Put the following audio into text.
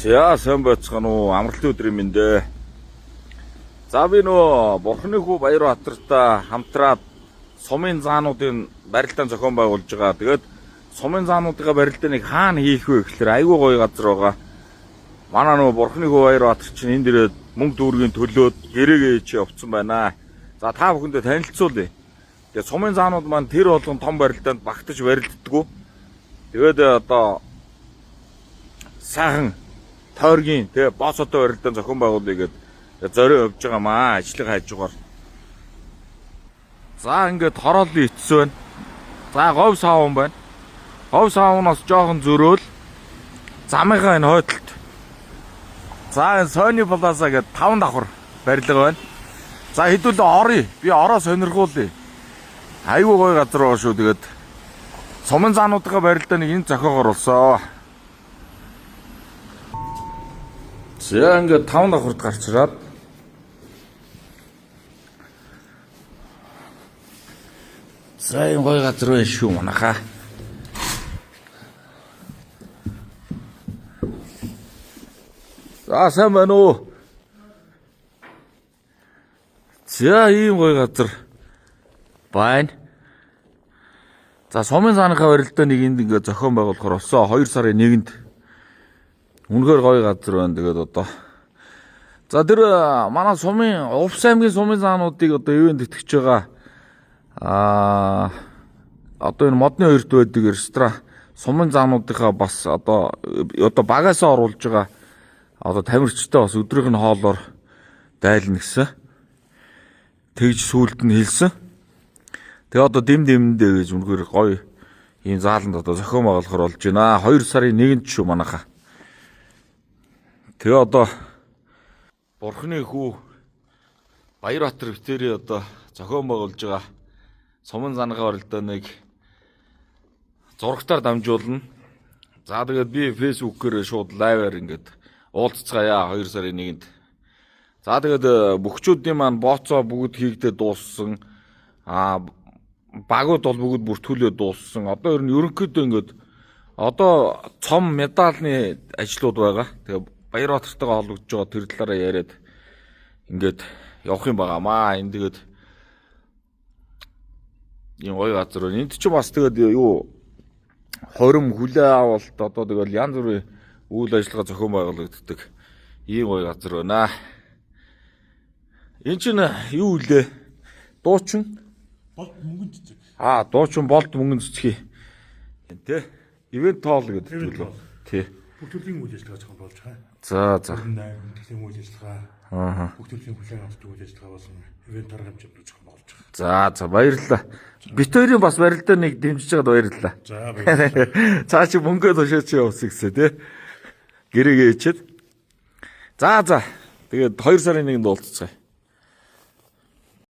За сайн байцгаана уу? Амралтын өдрийн мэнд ээ. За би нөө Бурхны хүү Баярбаатартай хамтраад сумын заануудын барилдаан зохион байгуулж байгаа. Тэгээд сумын заануудын барилдааныг хаана хийх вэ гэхлээр айгүй гоё газар байгаа. Манай нөө Бурхны хүү Баярбаатар чинь энд ирээд мөнгө дүүргийн төлөөд гэрээгээ чи явцсан байна. За та бүхэндээ танилцуулъя. Тэгээд сумын заанууд маань тэр болгон том барилдаанд багтаж барилддаггүй. Тэгээд одоо сайхан тойргийн тэгээ бооцоотой барилдаан зохион байгуулъя гэд зорио явж байгаа маа ажлын хажуугаар. За ингээд хорооллын эцэс байна. За говь саавн байна. Говь саавнаас жоохон зөрөөл замынхаа энэ хойдолт. За энэ Sony Plaza гэд 5 давхар барилга байна. За хэдүүлээ оръё. Би ороо сонирхуулъя. Айгуу гоё газар байгаа шүү. Тэгээд сумын заануудынхаа барилдааныг энэ зохиогоор болсон. За ингээд 5 давхарт гарчраад за энэ гоё газар байна шүү манайхаа. За сайн байна уу? За ийм гоё газар байна. За сумын зааныхаа барилдааныг энд ингээд зохион байгуулахаар болсон 2 сарын 1-нд. Үнэхээр гоё газар байна. Тэгээд одоо за тэр манай сумын Увс аймгийн сумын заануудыг одоо ивэнд итгэж байгаа аа одоо энэ модны хоёрт байдаг ресторан сумын заануудынхаа бас одоо багасаа оруулж байгаа одоо тамирчтай бас өдрийнх нь хоолоор дайлна гэсэн. Тэгж сүулт нь хэлсэн. Тэгээ одоо дэм дэмэндээ гэж үнэхээр гоё ийм зааланд одоо зохион байгуулахар болж байна. 2 сарын 1-нд шүү манайхаа. Тэгээ одоо Бурхны хүү Баярбаатар битэрийн одоо зохион байгуулж байгаа сумын зангаа барилдааныг зурагтаар дамжуулна. За тэгээд би Facebook-ээр шууд live-аар ингээд уулзцгаая 2 сарын 1-нд. За тэгээд бөхчүүдийн маань бооцоо бүгд хийгдээ дууссан. Аа багууд бол бүгд бүртгүүлээ дууссан. Одоо ер нь ерөнхийдөө ингээд одоо цом медальны ажлууд байгаа. Тэгээ Баярбаатартайгаа холбогдож байгаа тэр талаараа яриад ингээд явах юм байгаамаа. Энэ тэгээд ийм гоё газар байна. Энд чинь бас тэгээд юу хорим хүлээ авалт одоо тэгэл янз бүрийн үйл ажиллагаа зохион байгуулагддаг ийм гоё газар байна. Энд чинь юу үлээ? Дуучин Болд мөнгөн цэцэг. Аа, дуучин болд мөнгөн цэцгий. Тэ? Ивент хоол гэдэг Event лөө. hall. Тий. Бүх төрлийн үйл ажиллагаа зохион байгуулж байгаа. За за. 28 хүндэтгэлийн үйл ажиллагаа, Аа. бүх төрлийн хүлээн авдаг үйл ажиллагаа болон ивент арга хэмжээнд зохион байгуулж байгаа. За за баярлалаа. Бит хоёрын бас барилдаа нэг дэмжиж байгаад баярлалаа. За баярлалаа. Цаа чи мөнгөө тушаач явуулсан гэсэн тий. Гэрээгээ ичээд. За за. Тэгээд 2 сарын 1-нд уулзцгаая.